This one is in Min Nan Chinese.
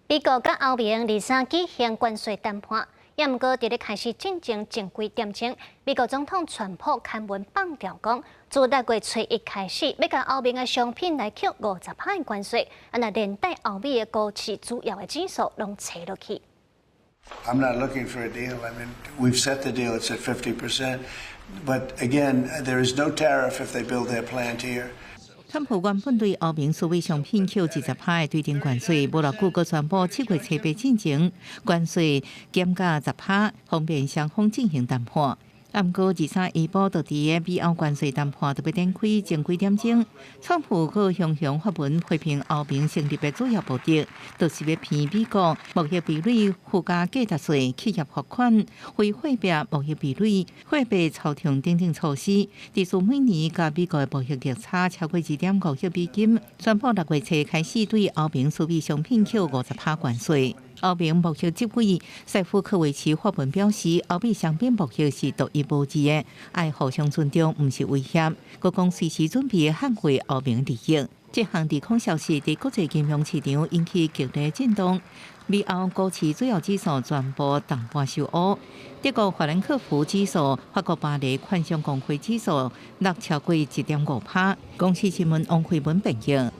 美國佮歐盟二三舉行關稅談判，也毋過佇咧開始進前前幾點鐘，美國總統川普刊文放調講，自六月初一開始，欲共歐盟的商品來扣50趴的關稅，啊若連帶歐美的股市主要的指數攏挫落去。 I'm not looking for a deal. I mean, we've set the deal. It's at 50%. But again, there is no tariff if they build their plant here. 川普原本對歐盟數位商品扣20趴的對等關稅，無偌久閣宣布7月初八進前關稅減價10趴，方便雙方進行談判。毋過二三下晡就佇個美歐關稅談判著欲展開前幾點鐘，川普閣雄雄發文批評歐盟成立的主要目的，就是欲騙美國貿易壁壘附加價值稅、企業罰款、非貨幣貿易壁壘、貨幣操縱等等措施，致使每年佮美國的貿易逆差超過2.5億美金。宣布六月初開始對歐盟輸美商品扣50趴關稅。歐盟貿易執委塞夫科維奇發文表示，歐美雙邊貿易是獨一無二的，愛互相尊重，毋是威脅。閣講隨時準備捍衛歐盟利益。這項利空消息佇國際金融市場引起劇烈震動，美歐股市主要指數全部重盤受烏，德國法蘭克福指數、法國巴黎券商公會指數落超過1.5趴。公視新聞王慧文編譯。